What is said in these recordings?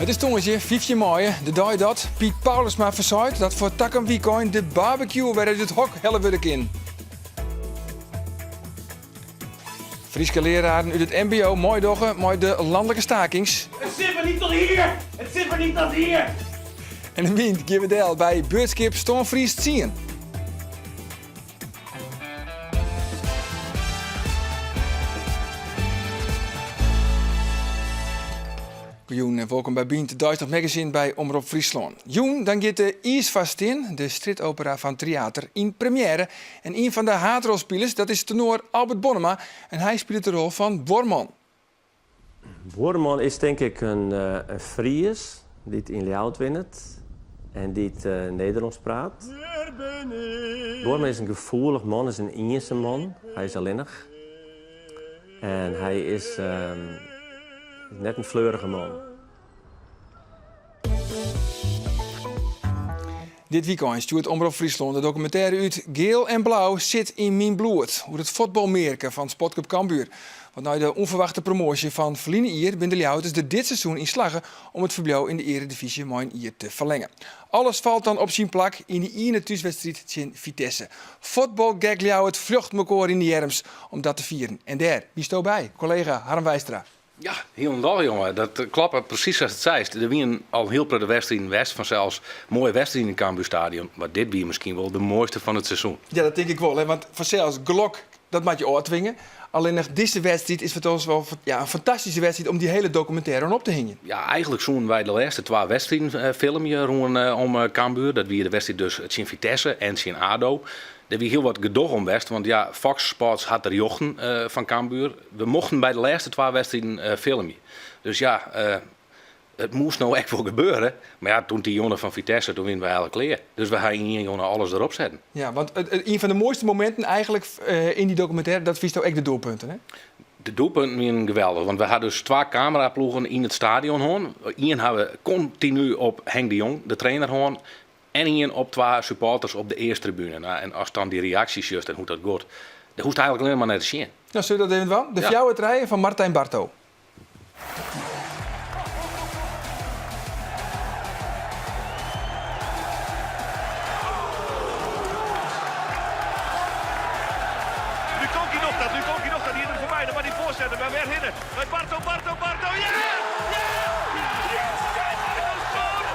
It is tongersdei 15 maaie, de dei dat Piet Paulusma ferseit dat foar takom wykein de barbecue wer út it hok helle wurde kin. Fryske leararen út it mbo meidogge mei de lanlike stakings. Het zit me niet tot hier! Het zit me niet tot hier! En de wyn gean we del by beurtskip Stânfries tsien. Goejûn en wolkom by Bynt, it deistich magazine by Omrop Fryslân. Jûn dan giet de IIsfoarstin, de strjitopera fan Tryater, yn premjêre. En ien fan de haadrolspilers, dat is tenoar Albert Bonnema en hy spilet de rol fan Buorman. Buorman is tink ik in Fries dy't yn Ljouwert wennet en dy't Nederlânsk praat. Buorman is in gefoelich man, is in iensum man. Hy is allinnich en hy is net in fleurige man. Dit wykein stjoert Omrop Fryslân de dokumintêre út Geel en Blau sit yn myn bloed oer it fuotbalmearke fan Sportklup Cambuur. Want nei de ûnferwachte promoasje fan ferline jier binne de Ljouwerters der dit seizoen yn slagge om it ferbliuw yn de earedivyzje mei in jier te ferlinge. Alles falt dan op syn plak yn dy iene thúswedstriid tsjin Vitesse. Fuotbalgek Ljouwert fljocht mekoar yn de earms om dat te fieren. En dêr wiesto by, kollega Harm Weistra. Ja, hielendal jonge. Dat kloppet presys sa't it seist. Der wienen al hiel protte wedstriden west, fansels moaie wedstriden yn it Cambuurstadion, mar dit wie miskien wol de moaiste fan it seizoen. Ja, dat tink ik wol, hè, want fansels gelok, dat moat je ôftwinge. Allinnich dizze wedstriid is foar ons wol ja, in fantastyske wedstriid om dy hiele dokumintêre oan op te hingjen. Ja, eigenlik soenen wy de lêste twa wedstriden filmje rûnom Cambuur. Dat wie de wedstriid dus tsjin Vitesse en tsjin ADO. Der wie hiel wat gedoch om west, want ja, Fox Sports hat de rjochten fan Cambuur. We mochten by de lêste twa wedstriden filmje. Dus ja, it moast no ek wol gebeure. Mar ja, toen dy jonge fan Vitesse, toen wiene we eigentlik klear. Dus we ha yn ien jonge alles derop setten. Ja, want ien fan de moaiste mominten eigentlik yn dy dokumintêre, dat fynsto ek de doelpunten, hè? De doelpunten wienen geweldich, want we ha dus twa kameraploegen yn it stadion hân. Ien ha we kontinu op Henk de Jong, de trainer, hân. En ien op twa supporters op de earste tribune. Nou, en ast dan dy reaksjes sjochst en hoe't dat giet, dêr hoechst eigentlik allinne mar nei te sjen. Nou, sille we dat even dwaan? De fjouwer trije fan Martijn Barto. Nu komt hij nog dat, nu komt hij nog dat, hier er voorbij. Dan mag hij voorzetten, maar weer hinnen. Bij Barto, Barto, Barto, ja! Ja! Yes! Barto scoort!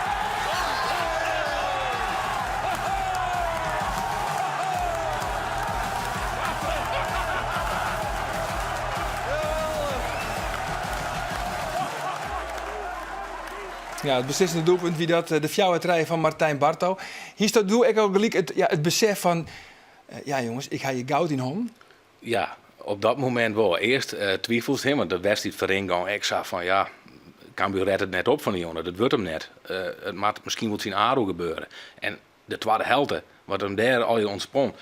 Ja, it beslissende doelpunt wie dat de fjouwer trije fan Martijn Barto. Hiesto doe ek al gelyk it, ja, it besef fan, ja jonges, ik ha hjir goud yn hannen? Ja, op dat momint wol. Earst twifelst, hè, want de wedstriid ferrint gong ek sa fan ja, Cambuur rêdt it net op fan de jonge, dat wurdt him net. It moat miskien wol tsjin ADO gebeure. En de twadde helte, wat him dêr allegear ûntspon.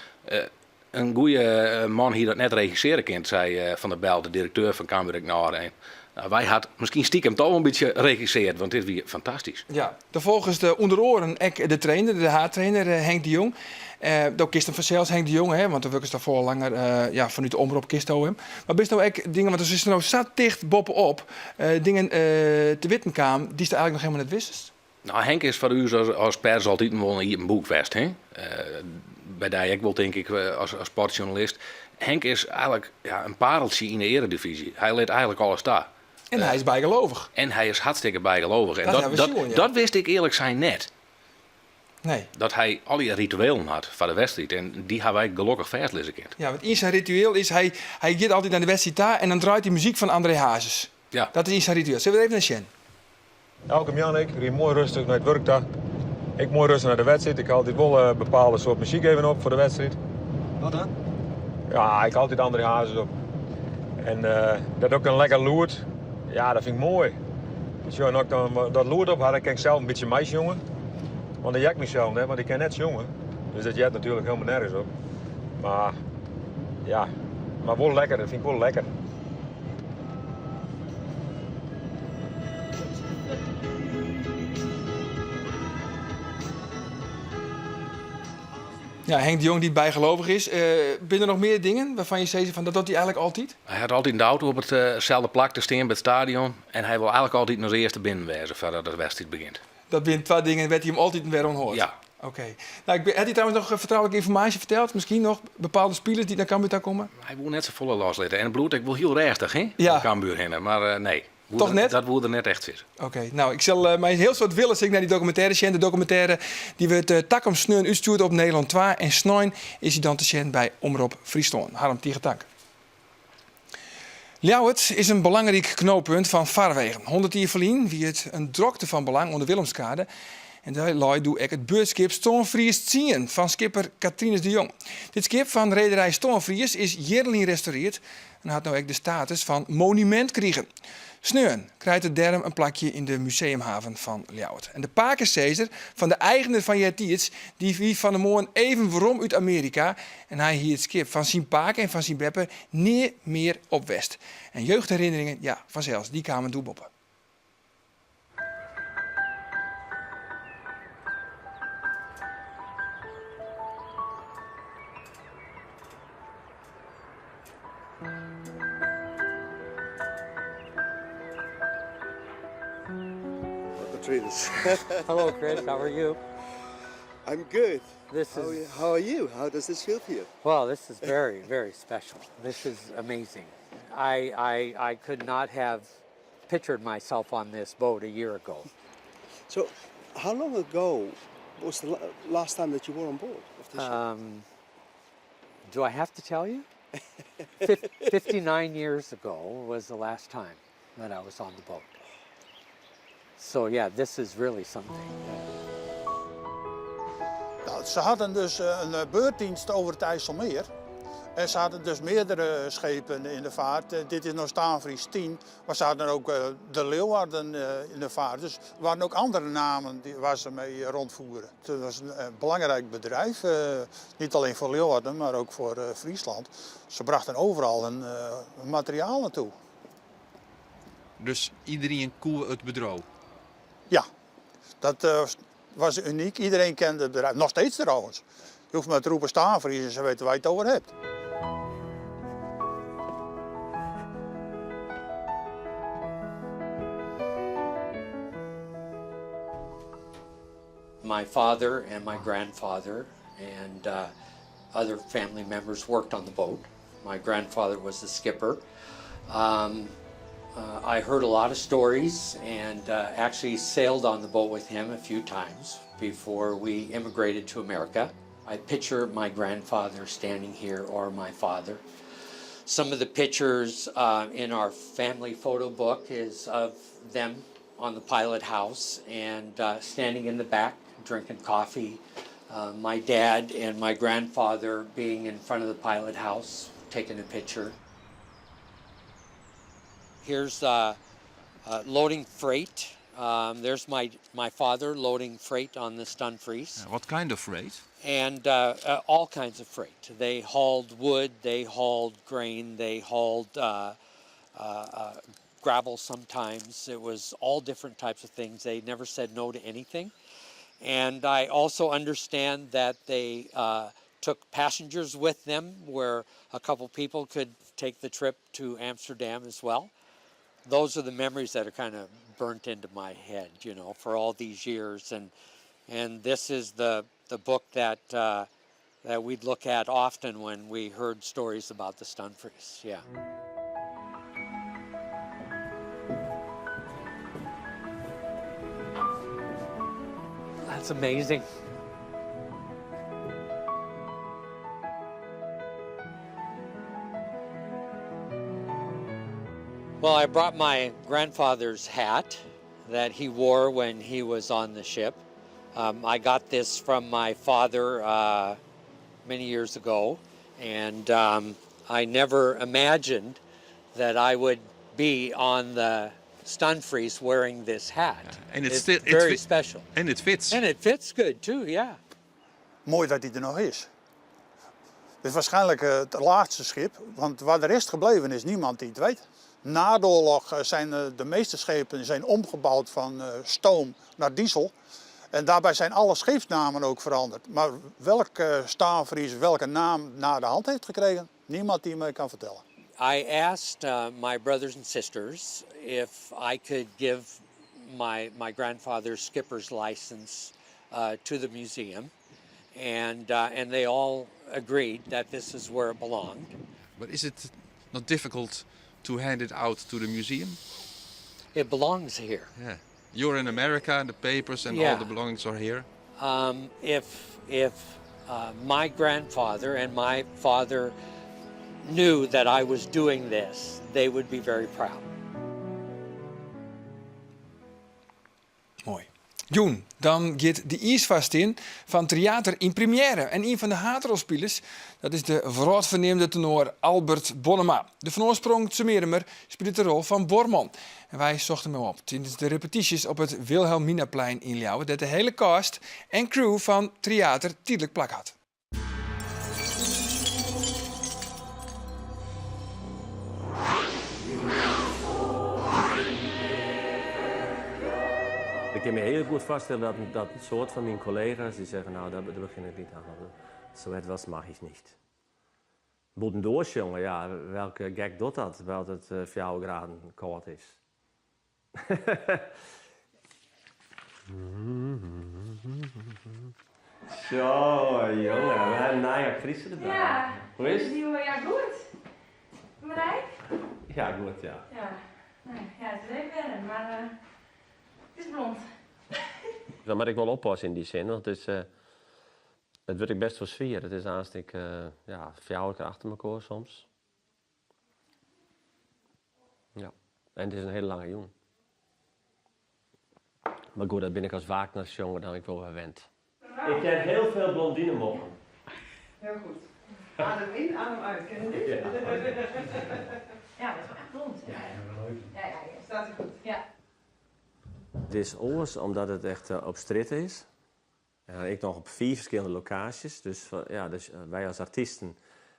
In goeie man hie dat net regissearje kind, sei Van der Bijl, de direkteur fan Cambuur ek nei ôfrin. Nou, wy hat miskien stikem toch wol in bytsje regisseard, want dit wie fantastysk. Ja, do folgest ûnder oaren ek de trainer, de haadtrainer Henk de Jong. Do kinst him fansels, Henk de Jong, hè, want do wurkest al folle langer ja, fanút de omrop kinsto him. Mar bist no ek dingen, want do sitst der no sa ticht boppe-op, dingen te witten kaam dy'tst eigenlik noch helemaal net wistest? Nou, Henk is foar ús as pers altyd wol in iepen boek west. Hè? By dy ek wol, tink ik, as sportsjoernalist. Henk is eigenlik ja, in pareltsje yn de earedivyzje. Hy lit eigenlik alles ta. En hy is bygelovich. En hy is hartstikke bygelovich. En Dat hawwe we sjoen, ja. dat wist ik earlik sein net. Nee. Dat hy allegear rituelen hat foar de wedstriid. En dy ha wy gelokkich fêstlizze kind. Ja, want yn syn ritueel is hy, hy giet altyd nei de wedstriid ta en dan draait hy muzyk fan André Hazes. Ja. Dat is yn syn ritueel. Sille we der even nei sjen? Elke moarn ik rie moai rêstich nei it wurk ta. Ik moai rêstich nei de wedstriid. Ik ha altyd wol in bepaalde soart muzyk even op foar de wedstriid. Wat dan? Ja, ik ha altyd André Hazes op. En dat ook in lekker lûd. Ja, dat fyn ik moai. Dus ja, as ik dan dat lûd op ha, dan kin ik sels in bytsje meisjonge. Want dan hear ik mysels net, want ik kin net sjonge. Dus dat heart natuerlik hielendal nergens op. Mar ja, mar wol lekker, dat fyn ik wol lekker. Ja, Henk de Jong dy't bygelovich is. Binne der noch mear dingen wêrfan't je sizze fan dat docht hy eigenlik altyd? Hy hat altyd de auto op itselde plak te stean by it stadion en hy wol eigenlik altyd as earste binnen wêze foardat de wedstriid begjint. Dat binne twa dingen wêr't hy him altyd wer oan hâldt? Ja. Oké. Nou, ik, hat hy trouwens noch fertroulike ynformaasje ferteld? Miskien noch bepaalde spilers dy't nei Cambuur ta komme? Hy woe net safolle loslitte en it bliuwt ek wol hiel rêstich, hè? Ja. Om Cambuur hinne, mar nee. Toch net? Dat woe er net echt sizze. Oké, nou, ik sil mei in hiel soad wille sil ik nei dy dokumintêre sjen. De dokumintêre dy wurdt takom sneon útstjoerd op Nederlân 2 en snein is hy dan te sjen by Omrop Fryslân. Harm, tige tank. Ljouwert is in belangryk knooppunt fan farwegen. 100 jier ferlyn wie it in drokte fan belang oan de Willemskade. En dêr lei doe ek it beurtskip Stânfries 10 fan skipper Catrinus de Jong. Dit skip fan rederij Stânfries is jierrenlyn restaureard en hat no ek de status fan monumint krigen. Sneon krijt it dêrom in plakje yn de museumhaven fan Ljouwert. En de pakesizzer fan de eigener fan eartiids, dy wie fan 'e moarn even werom út Amearika en hy hie it skip fan syn pake en fan syn beppe nea mear op west. En jeugdherinneringen, ja, fansels, dy kamen doe boppe. Hello, Chris. How are you? I'm good. This How, is how are you? How does this feel for you? Well, this is very, very special. This is amazing. I, I, I could not have pictured myself on this boat a year ago. So, how long ago was the last time that you were on board of this ship? Do I have to tell you? 59 years ago was the last time that I was on the boat. So, yeah, this is really something. Nou, ze hadden dus een beurtdienst over het IJsselmeer. En ze hadden dus meerdere schepen in de vaart. Dit is nog Stânfries 10, maar ze hadden ook de Leeuwarden in de vaart. Dus er waren ook andere namen die, waar ze mee rondvoeren. Het was een belangrijk bedrijf, niet alleen voor Leeuwarden, maar ook voor Friesland. Ze brachten overal hun materiaal naartoe. Dus iedereen koe it bedriuw. Ja, dat was uniek. Iedereen kende het bedrijf. Nog steeds trouwens. Je hoeft maar te roepen Stânfries en ze weten waar je het over hebt. My father and my grandfather and other family members worked on the boat. My grandfather was the skipper. I heard a lot of stories and actually sailed on the boat with him a few times before we immigrated to America. I picture my grandfather standing here or my father. Some of the pictures in our family photo book is of them on the pilot house and standing in the back drinking coffee. My dad and my grandfather being in front of the pilot house taking a picture. Here's loading freight. There's my father loading freight on the Stânfries. What kind of freight? And all kinds of freight. They hauled wood, they hauled grain, they hauled gravel sometimes. It was all different types of things. They never said no to anything. And I also understand that they took passengers with them where a couple people could take the trip to Amsterdam as well. Those are the memories that are kind of burnt into my head for all these years. And this is the book that we'd look at often when we heard stories about the Stânfries, yeah. That's amazing. Well, I brought my grandfather's hat that he wore when he was on the ship. I got this from my father many years ago, and I never imagined that I would be on the Stânfries wearing this hat. And it's It's still, it very special. And it fits. And it fits good too, yeah. Mooi dat hij er nog is. Het is waarschijnlijk het laatste schip, want waar de rest gebleven is, niemand die het weet. Na de oorlog zijn de meeste schepen zijn omgebouwd van stoom naar diesel. En daarbij zijn alle scheepsnamen ook veranderd. Maar welke Staanvries welke naam na de hand heeft gekregen, niemand die me kan vertellen. I asked my brothers and sisters if I could give my grandfather's skipper's license to the museum. And they all agreed that this is where it belonged. But is it not difficult to hand it out to the museum? It belongs here. Yeah. You're in America and the papers and all the belongings are here. If my grandfather and my father knew that I was doing this, they would be very proud. Moai. Jûn, dan giet De IIsfoarstin fan Tryater yn premjêre. En ien fan de haadrolspilers, dat is de wrâldferneamde tenor Albert Bonnema. De fan oarsprong Tsjummearumer spilet de rol fan Buorman. En wy sochten him op tidens de repetysjes op it Wilhelminaplein yn Ljouwert, dêr't de hiele cast en crew fan Tryater tydlik plak hat. Ik kin my hiel goed foarstelle dat in soad fan myn kollega's dy sizze, no, dêr begjin ik net oan. So etwas mach ich nicht. Bûtendoar sjonge, ja, welke gek docht dat, wylst it 4 graden kâld is? Zo, jonge, we ha in nije aktrise derby. Ja. Hoe is it? Ja, goed. Marijk? Ja, goed, ja. Ja, nee, ja, it is even wennen, mar it is blond. Dan moat ik wol oppasse yn dy sin, want it wurdt ek bêst wol swier. It is aanst ek, ja, fjouwer kear achter elkoar soms. Ja, en it is in hiele lange jûn. Mar goed, dat bin ik as Wagner-sjonger dan ek wol wer wend. Ik ken hiel folle blondinemoppen. Heel goed. Adem in, adem uit. Ken je dit? Ja. Ja, dat is wel echt blond. Ja, ja, leuk. Ja. Staat hij goed? Ja. It is oars omdat it echt op strjitte is. En ek noch op fiif ferskillende lokaasjes. Dus, ja, dus wy as artysten,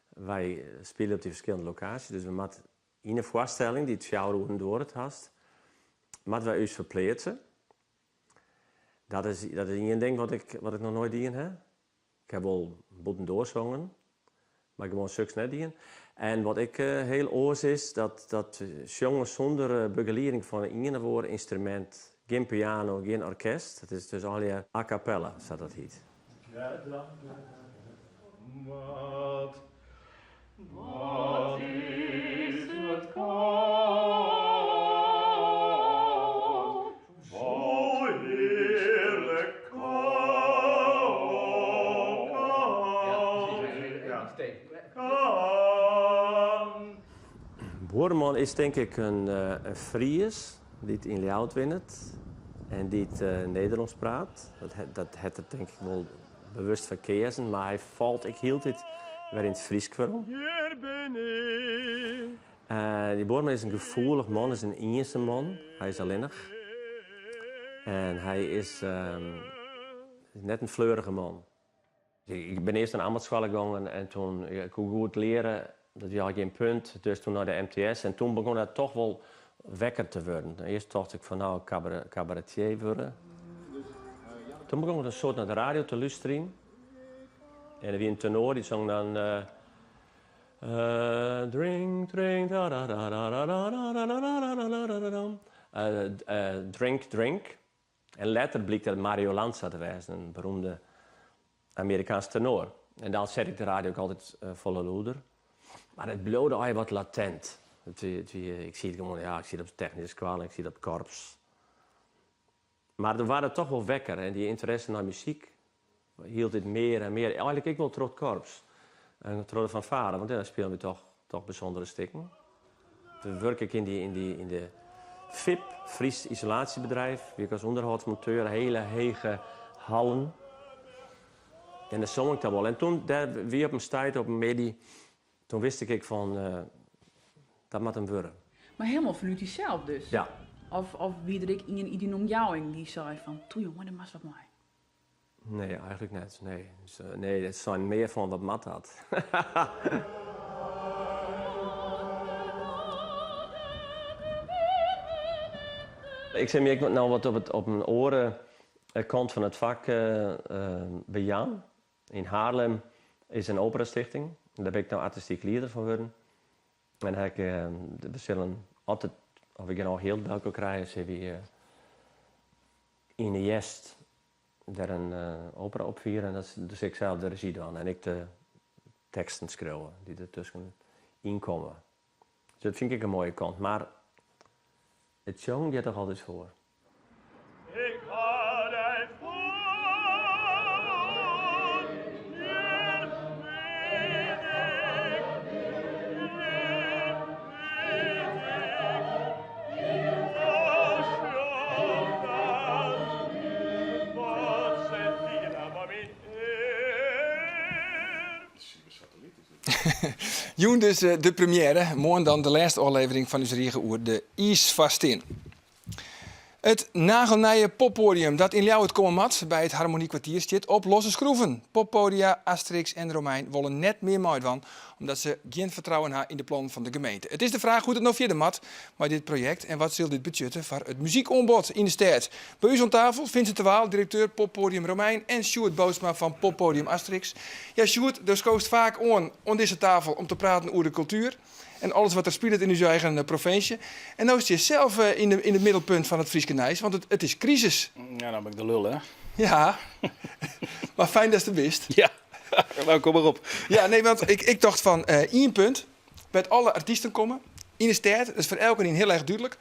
wy spylje op dy ferskillende lokaasjes. Dus we moatte yn in foarstelling dy't 4 oeren duorret hast, moatte wy ús ferpleatse. Dat is ien ding wat ik noch noait dien ha. Ik ha wol bûtendoar songen, mar gewoan soks net dien. En wat ek hiel oars is, dat sjongen sûnder begelieding fan ien of oar ynstrumint, gjin piano, gjin orkest, dat is dus allegear a cappella, sa't dat hjit. Wat is it kâld, so hearlik kâld, kâld. Buorman is tink ik in Fries dy't yn Ljouwert wennet en dy't Nederlânsk praat. Dat hat er tink ik wol bewust foar keazen, mar hy falt ek hieltyd wer yn it Frysk werom. Hjir bin ik. Dy buorman is in gefoelich man, is in iensum man. Hy is allinnich. En hy is net in fleurige man. Ik bin earst nei ambachtsskoalle gongen en doe ik koe goed leare, dat wie al gjin punt, dus doe nei de MTS en doe begûn dat dochs wol wekker te wurden. Earst tocht ik fan no, cabaretier wurde. Doe begûn ik in soad nei de radio te lústerjen. En der wie in tenor dy song dan, drink, drink, da, da, da, da, da, da, da, da, da, da, da, da, da, da, da. Drink, drink. En letter blykt dat Mario Lanza te wêzen, in beroemde Amerikaanske tenor. En dan set ik de radio ek altyd folle lûder. Mar it bleau al wat latent. Ik siet gewoan, ja, ik siet op de technyske skoalle, ik siet op it korps. Mar der waard it dochs wol wekker en dy ynteresse nei muzyk hieltyd mear en mear. Eigentlik ek wol troch it korps en troch de fanfare, want ja, dan spylje we dochs bysûndere stikken. Doe wurke ik yn de FIP, Fries Isolatiebedrijf, wie ik as ûnderhâldsmonteur, hiele hege hallen. En dêr song ik dan wol. En doe, dêr wie op in stuit op in middei, doe wist ik ek fan, dat moat him wurde. Mar hielendal fanút dysels dus? Ja. Of wie der ek ien yn dyn omjouwing dy't sei fan, toe jonge, dêr moatst wat mei? Nee, eigentlik net. Nee. Dus, nee, it seine mear fan wat moat dat. Ik sit my ek no wat op in oare kant fan it fak bejaan. Yn Haarlem is in operastichting. Dêr bin ik no artistyk lieder fan wurden. En ha ik, we sille as it, as we genôch jild by elkoar krije, sille wy yn de hjerst der in opera opfiere. En dat sil ik sels de rezjy dwaan en ek de teksten skriuwe dy't der tusken yn komme. Dus dat fyn ik ek in moaie kant. Mar it sjongen giet toch altyd foar. Ik ha dij fûn, hjir bin ik, hjir bin ik. O sjoch dan, wat set dy dan mei myn ear. Jûn dus de premiêre, moarn dan de lêste ôflevering fan ús rige oer de iisfoarstin. It nagelnije poppoadium dat yn Ljouwert komme moat by it Harmoniekwartier stiet op losse skroeven. Poppoadia Asterix en Romein wolle net mear meidwaan omdat se gjin fertrouwen ha yn de plannen fan de gemeente. It is de fraach hoe't it no fierder moat mei dit projekt en wat sil dit betsjutte foar it muzykoanbod yn de stêd. By ús oan tafel Vincent de Waal, direkteur Poppoadium Romein en Sjoerd Bootsma fan Poppoadium Asterix. Ja Sjoerd, do skoost faak oan oan dizze tafel om te praten oer de kultuer en alles wat der spilet yn ús eigen provinsje. En no stiest sels yn it middelpunt fan it Fryske nijs, want it is krisis. Ja, no bin ik de lul, hè? Ja, mar fijn datst der bist. Ja, no kom mar op. Ja, nee, want ik tocht fan ien punt, wêr't alle artysten komme, yn de stêd, dat is foar elkenien hiel erch dúdlik.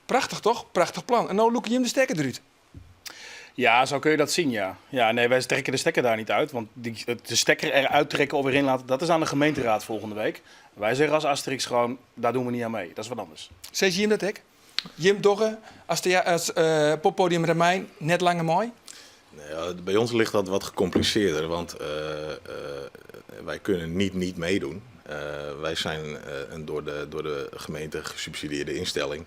Prachtich toch? Prachtich plan. En no lûke jim de stekker derút. Ja, zo kun je dat zien, ja. Ja, nee, wij trekken de stekker daar niet uit. Want de stekker eruit trekken of erin laten, dat is aan de gemeenteraad volgende week. Wij zeggen als Asterix gewoon, daar doen we niet aan mee. Dat is wat anders. Sizze jim dat ek? Jim dogge as poppodium Romein net langer mei? Nee, bij ons ligt dat wat gecompliceerder, want wij kunnen niet niet meedoen. Wij zijn een door de gemeente gesubsidieerde instelling.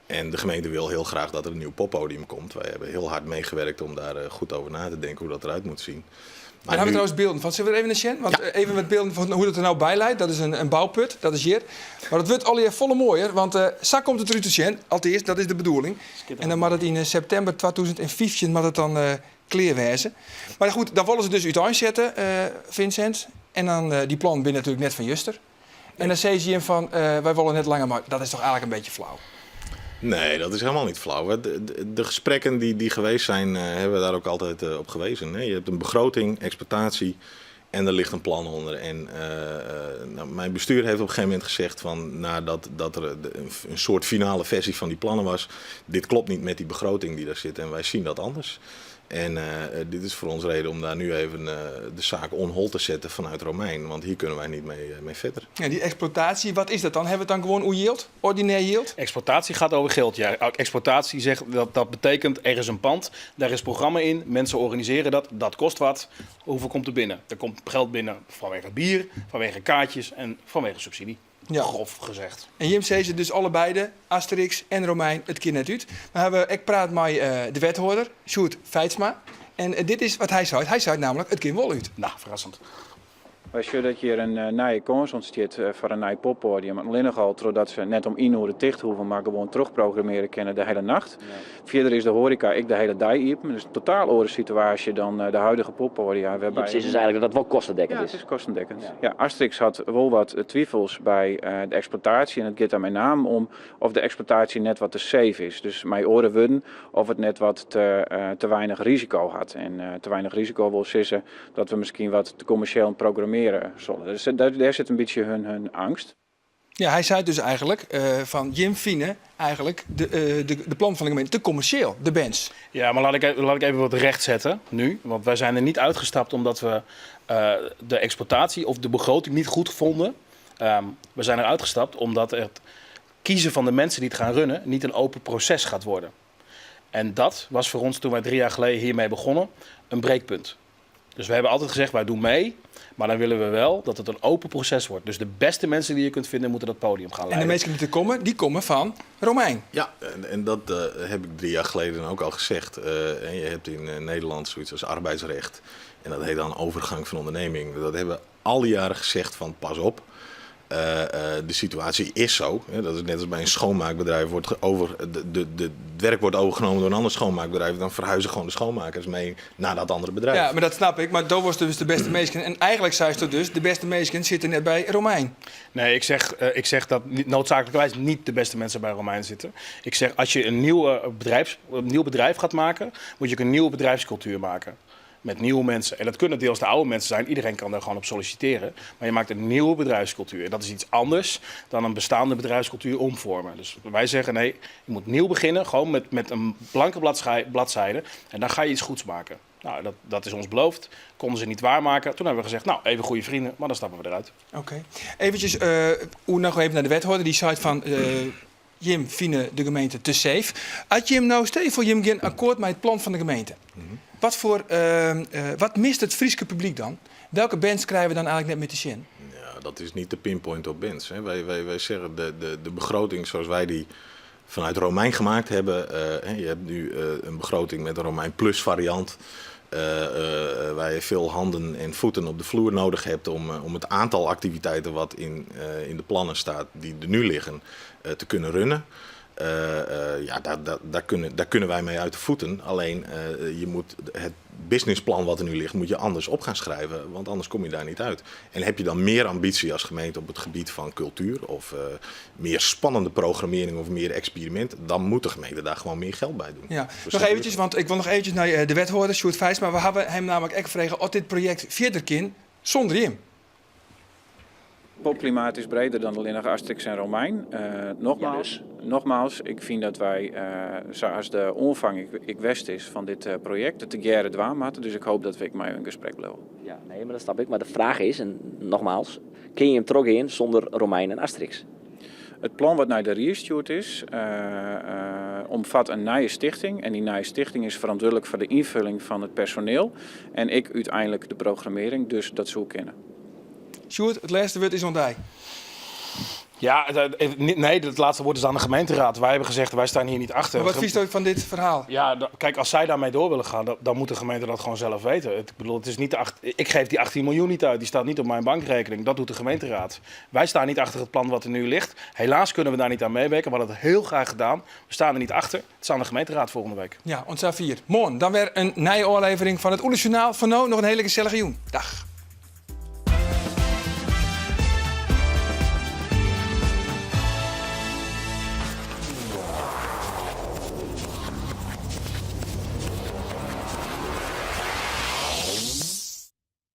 En de gemeente wil heel graag dat er een nieuw poppodium komt. Wij hebben heel hard meegewerkt om daar goed over na te denken hoe dat eruit moet zien. Maar Daar hebben we trouwens beelden van. Zullen we er even naar zien? Want ja. Even met beelden van hoe dat er nou bij lijkt. Dat is een bouwput, dat is hier. Maar dat wordt alweer volle mooier, want zo komt het eruit te zien. Alteast, dat is de bedoeling. En dan moet het in september 2015 moet het dan klear wêze. Maar goed, dan willen ze dus uiteenzetten, Vincent. En dan die plan binnen natuurlijk net van juster. En dan zei ze hem van, wij willen net langer, maar dat is toch eigenlijk een beetje flauw? Nee, dat is helemaal niet flauw. De gesprekken die geweest zijn, hebben we daar ook altijd op gewezen. Hè? Je hebt een begroting, exploitatie en er ligt een plan onder. En mijn bestuur heeft op een gegeven moment gezegd van, nadat dat er een soort finale versie van die plannen was, dit klopt niet met die begroting die daar zit en wij zien dat anders. En dit is voor ons reden om daar nu even de zaak on hold te zetten vanuit Romein. Want hier kunnen wij niet mee verder. Ja, die exploitatie, wat is dat dan? Hebben we het dan gewoon oer jild? Ordinair jild? Exploitatie gaat over geld, ja. Exploitatie zegt, dat betekent er is een pand, daar is programma in, mensen organiseren dat, dat kost wat. Hoeveel komt er binnen? Er komt geld binnen vanwege bier, vanwege kaartjes en vanwege subsidie. Ja. Grof gezegd. En jim sizze dus allebei, de Asterix en Romein, it kin net út. Maar hawwe ek praat mei de wethâlder, Sjoerd Feitsma. En dit is wat hy sei. Hy sei namelijk, it kin wol út. Nou, verrassend. Wy sjogge dat hjir in nije kâns ûntstiet foar in nij poppodium. Allinnich al trochdat se net om ien oere ticht hoege, mar gewoan trochprogrammearje kinne de hele nacht. Fierder is de hoareka ek de hele dei iepen. Dus in totaal oare situaasje dan de huidige poppodia. Wêrby Het is dus eigenlijk dat dat wol kostendekkend Ja, is. it is kostendekkend. Ja, Asterix hat wol wat twivels by de eksploitaasje en it giet dan mei name om oft de eksploitaasje net wat te safe is. Dus mei oare wurden, oft it net wat te weinich risiko hat. En te weinich risiko wol sizze dat we miskien wat te kommersjeel programmearje solle. Dus dêr sit in bytsje hun eangst. Ja, hy sei dus eigenlijk fan jim fine eigenlijk de plan fan de gemeente te kommersjeel, de bands. Ja, maar laat ik even wat rechtzetten nu. Want wij zijn er niet uitgestapt omdat we de exploitatie of de begroting niet goed vonden. We zijn er uitgestapt omdat het kiezen van de mensen die het gaan runnen niet een open proces gaat worden. En dat was voor ons toen wij 3 jaar geleden hiermee begonnen een breekpunt. Dus we hebben altijd gezegd, wij doen mee, maar dan willen we wel dat het een open proces wordt. Dus de beste mensen die je kunt vinden moeten dat podium gaan En de leiden. mensen die er komen, die komen van Romein. Ja, en dat heb ik 3 jaar geleden ook al gezegd. En je hebt in Nederland zoiets als arbeidsrecht. En dat heet dan overgang van onderneming. Dat hebben we al die jaren gezegd van pas op. De situatie is zo. Hè, dat is net als bij een schoonmaakbedrijf. Wordt over, de, de, het werk wordt overgenomen door een ander schoonmaakbedrijf. Dan verhuizen gewoon de schoonmakers mee naar dat andere bedrijf. Ja, maar dat snap ik. Mar do wolst dus de bêste minsken. En eigentlik seisto dus, de bêste minsken sitte net by Romein. Nee, ik zeg dat niet, noodzakelijkerwijs niet de beste mensen bij Romein zitten. Ik zeg, als je een nieuw bedrijf gaat maken, moet je ook een nieuwe bedrijfscultuur maken. Met nieuwe mensen. En dat kunnen deels de oude mensen zijn. Iedereen kan daar gewoon op solliciteren. Maar je maakt een nieuwe bedrijfscultuur. En dat is iets anders dan een bestaande bedrijfscultuur omvormen. Dus wij zeggen nee, je moet nieuw beginnen. Gewoon met een blanke bladzijde. En dan ga je iets goeds maken. Nou, dat is ons beloofd. Konden ze niet waarmaken. Toen hebben we gezegd, nou, even goede vrienden, maar dan stappen we eruit. Oké. Eventjes, noch even nei de wethâlder. Dy sei fan, jim fine de gemeente te safe. As jim no, stel foar jim gean akkoart mei it plan fan de gemeente. Wat mist it Fryske publyk dan? Welke bands krije we dan eigentlik net mear te sjen? Ja, dat is niet de pinpoint op bands. Hè. Wij zeggen de begroting zoals wij die vanuit Romein gemaakt hebben. Hè, je hebt nu een begroting met een Romein Plus variant. Waar je veel handen en voeten op de vloer nodig hebt om het aantal activiteiten wat in de plannen staat die er nu liggen, te kunnen runnen. Ja, daar kunnen wij mee uit de voeten. Alleen je moet het businessplan wat er nu ligt, moet je anders op gaan schrijven, want anders kom je daar niet uit. En heb je dan meer ambitie als gemeente op het gebied van cultuur of meer spannende programmering of meer experiment, dan moet de gemeente daar gewoon meer geld bij doen. Ja. Dus Noch dat eventjes, want ik wol noch eventjes nei de wethâlder, Sjoerd Feitsma. Maar we hawwe him namentlik ek frege oft dit projekt fierder kin sûnder jim. Popklimaat is breder dan allinnich Asterix en Romein. Nogmaals, ik fyn dat wy, sa as de oanfang ek west is fan dit projekt, it tegearre dwaan moatte. Dus ik hoopje dat we mei yn gesprek bliuwe. Ja, nee, mar dat snap ik. Mar de fraach is, en nogmaals, kinne jim trochgean sûnder Romein en Asterix? It plan wat nei de rie stjoerd is, omfet in nije stichting. En dy nije stichting is ferantwurdlik foar de ynfolling fan it personiel. En ek úteinlik de programmearring, dus dat soe kinne. Sjoerd, it lêste wurd is oan dy. Ja, nee, het laatste woord is aan de gemeenteraad. Wij hebben gezegd, wij staan hier niet achter. Maar wat vind je van dit verhaal? Ja, kijk, als zij daarmee door willen gaan, dan moet de gemeente dat gewoon zelf weten. Ik bedoel, het is niet de acht, ik geef die 18 miljoen niet uit, die staat niet op mijn bankrekening. Dat doet de gemeenteraad. Wij staan niet achter het plan wat er nu ligt. Helaas kunnen we daar niet aan meewerken. We hadden het heel graag gedaan. We staan er niet achter. Het is aan de gemeenteraad volgende week. Ja, oant safier. Moarn, dan wer in nije ôflevering fan it Oele Sjoernaal. Foar no noch in hiele gesellige jûn. Dag.